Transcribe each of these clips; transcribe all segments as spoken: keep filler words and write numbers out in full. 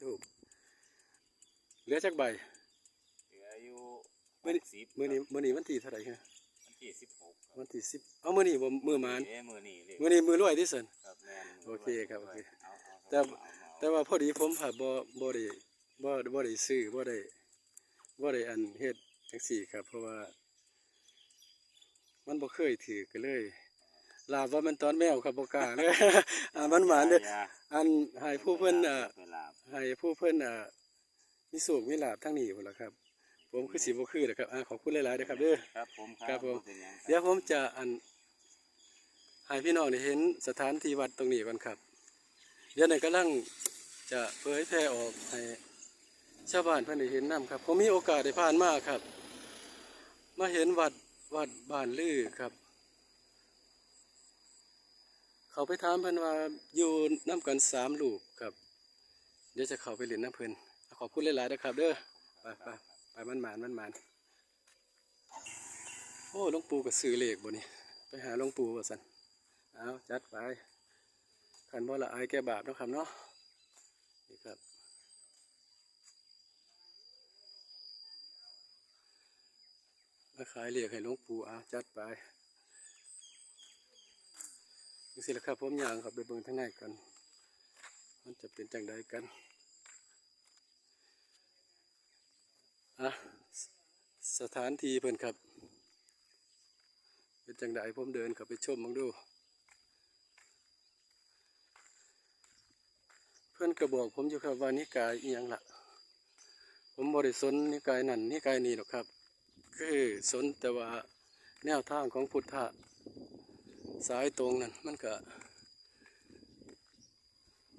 ธูป เหลือจักใบ เหลืออยู่ มื้อนี้ หกสิบ มื้อนี้ ครับ มื้อนี้วันที่เท่าไหร่ฮะ วันที่สิบหก ครับ วันที่สิบ เอามื้อนี้บ่ มื้อหมาน เอ้ย มื้อนี้เลย มื้อนี้มื้อรวยที่สุด ครับ แม่น โอเคครับ มื้อรวย โอเค เอา เอา แต่ เอา เอา แต่ว่าพอดีผมหาบ่ บ่ได้ บ่ บ่ได้ซื้อ บ่ได้ บ่ได้อันเฮ็ดจังซี่ครับ เพราะว่า มันบ่เคยถืกก็เลย ลาบว่ามันตอนแมวครับ บ่กล้าเลย อ่า มันหมานเด้อ อย่า อันให้ผู้เพิ่น อ่า อย่าไปลาบ ให้ผู้เพิ่น อ่า มีโชคมีลาภทางนี้พุ้นล่ะครับ ผมคือสิบ่คือดอกครับ อ่า ขอบคุณหลายๆเด้อครับเด้อ ครับผม ครับผม บ่เป็นหยังครับ เดี๋ยวผมจะอัน ให้พี่น้องได้เห็นสถานที่วัดตรงนี้ก่อนครับ เดี๋ยวนี้กำลังจะเผยแพร่ออกให้ชาวบ้านเพิ่นได้เห็นนำครับ ผมมีโอกาสได้ผ่านมาครับ มาเห็นวัด วัดบ้านลือครับ เข้าไปถามเพิ่นว่าอยู่นำกันสามรูปครับ เดี๋ยวจะเข้าไปเล่นนำเพิ่น ขอบคุณหลายๆเด้อครับเด้อ ไป ไป ไป มันหมาน มันหมาน โอ้ หลวงปู่ก็ซื้อเลขบ่นี่ ไปหาหลวงปู่ว่าซั่น เอา จัดไป คันบ่ละอายแก่บาปเนาะครับเนาะ นี่ครับ มาขายเลขให้หลวงปู่ อ่ะ จัดไป จังซี่ล่ะครับ ผมย่างเข้าไปเบิ่งทางในก่อน มันจะเป็นจังใดกัน อ่ะ สถานที่เพิ่นครับ เป็นจังใด ผมเดินเข้าไปชมเบิ่งดู เพิ่นก็บอกผมอยู่ครับว่านิกายอิหยังล่ะ ผมบ่ได้สนนิกายนั่นนิกายนี้หรอกครับ คือสนแต่ว่าแนวทางของพุทธะสายตรงนั่น มันก็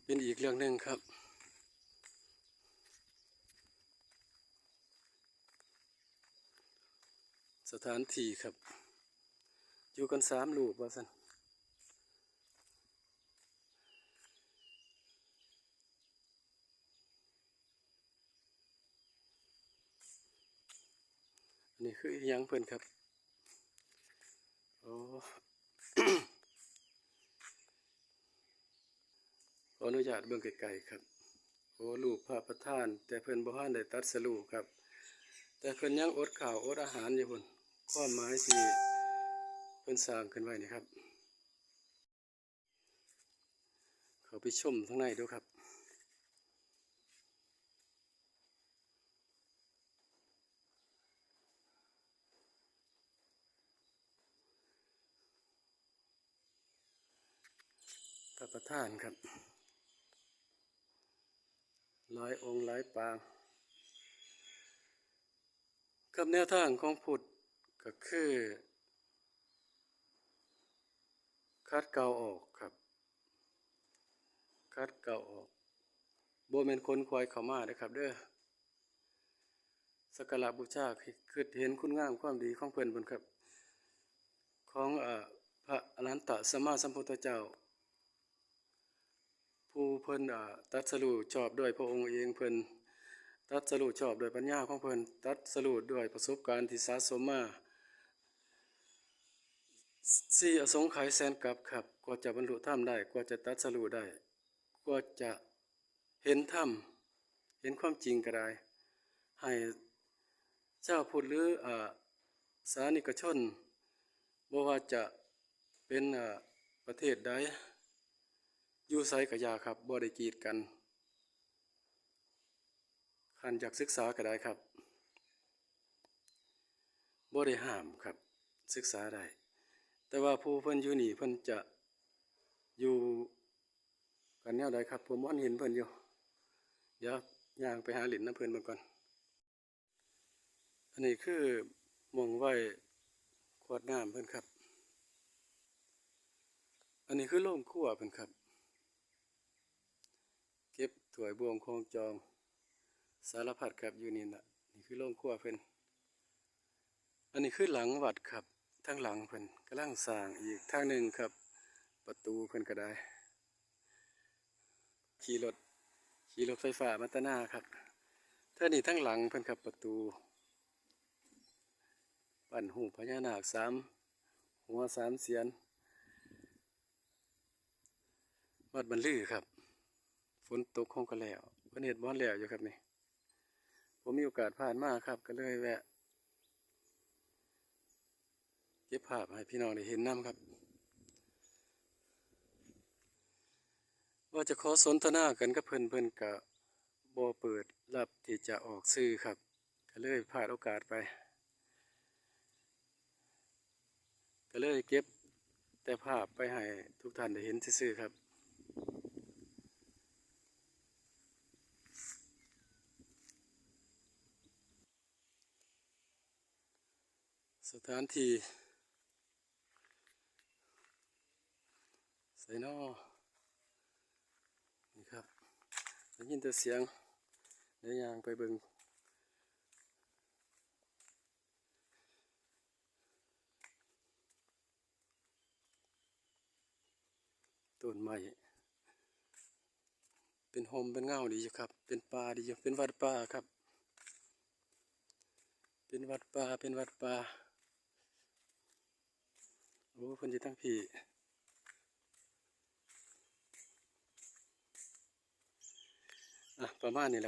เป็นอีกเรื่องหนึ่งครับ สถานที่ครับ อยู่กันสามรูปว่าซั่น อันนี้คืออิหยังเพิ่นครับ โอ้ ขออนุญาตเบิ่งไกลๆครับ โอ้ รูปพระประธาน แต่เพิ่นบ่ทันได้ตรัสรู้ครับ แต่เพิ่นยังอดข้าวอดอาหารอยู่พุ้น ความหมายที่เพิ่นสร้างขึ้นไว้นี่ครับ เข้าไปชมทางในดูครับ พระประธานครับ หลายองค์หลายปาง กับแนวทางของพุทธก็คือ ขัดเกลาออกครับ ขัดเกลาออก บ่แม่นขนขวายเข้ามาเด้อครับเด้อ สักการะบูชา คิดเห็นคุณงามความดีของเพิ่นพุ้นครับ ของ เอ่อ พระอรหันตสัมมาสัมพุทธเจ้า ผู้เพิ่น อ่า ตรัสรู้ชอบด้วยพระองค์เอง เพิ่นตรัสรู้ชอบด้วยปัญญาของเพิ่น ตรัสรู้ด้วยประสบการณ์ที่สะสมมา สี่อสงไขยแสนกัปครับ กว่าจะบรรลุธรรมได้ กว่าจะตรัสรู้ได้ กว่าจะเห็นธรรม เห็นความจริงก็ได้ ให้ชาวพุทธหรือ อ่า สานิกชน บ่ว่าจะเป็น อ่า ประเทศใด อยู่ไสก็อย่าครับ บ่ได้กีดกัน คันอยากศึกษาก็ได้ครับ บ่ได้ห้ามครับ ศึกษาได้ แต่ว่าผู้เพิ่นอยู่นี่เพิ่นจะอยู่กันแนวใดครับ ผมบ่ทันเห็นเพิ่นอยู่ เดี๋ยวย่างไปหาเล่นนำเพิ่นเบิ่งก่อน อันนี้คือหม่องไว้ขวดน้ำเพิ่นครับ อันนี้คือโรงครัวเพิ่นครับ เก็บถ้วยบ่วงคล้องจอง สารพัดครับ อยู่นี่น่ะ นี่คือโรงครัวเพิ่น อันนี้คือหลังวัดครับ ทางหลังเพิ่นกำลังสร้างอีกทางหนึ่งครับ ประตูเพิ่นก็ได้ ขี่รถ ขี่รถไฟฟ้ามาแตะนาครับ เท่านี้ทางหลังเพิ่นครับ ประตู ปั้นรูปพญานาคสามหัวสามเสียน วัดบ้านลือครับ ฝนตกคงก็แล้ว เพิ่นเฮ็ดบ่ทันแล้วอยู่ครับนี่ ผมมีโอกาสผ่านมาครับ ก็เลยแวะ เก็บภาพให้พี่น้องได้เห็นนำครับ ว่าจะขอสนทนากันกับเพิ่น เพิ่นก็บ่เปิดรับที่จะออกชื่อครับ ก็เลยพลาดโอกาสไป ก็เลยเก็บแต่ภาพไปให้ทุกท่านได้เห็นซื่อๆครับ สถานที่ไสน้อ นี่ครับ ได้ยินแต่เสียง ได้ย่างไปเบิ่ง ต้นไม้ เป็นร่มเป็นเงาดีอยู่ครับ เป็นป่าดีอยู่ เป็นวัดป่าครับ เป็นวัดป่า เป็นวัดป่า โอ้ เพิ่นอยู่ทางพี้ อ่ะ ประมาณนี้แหละ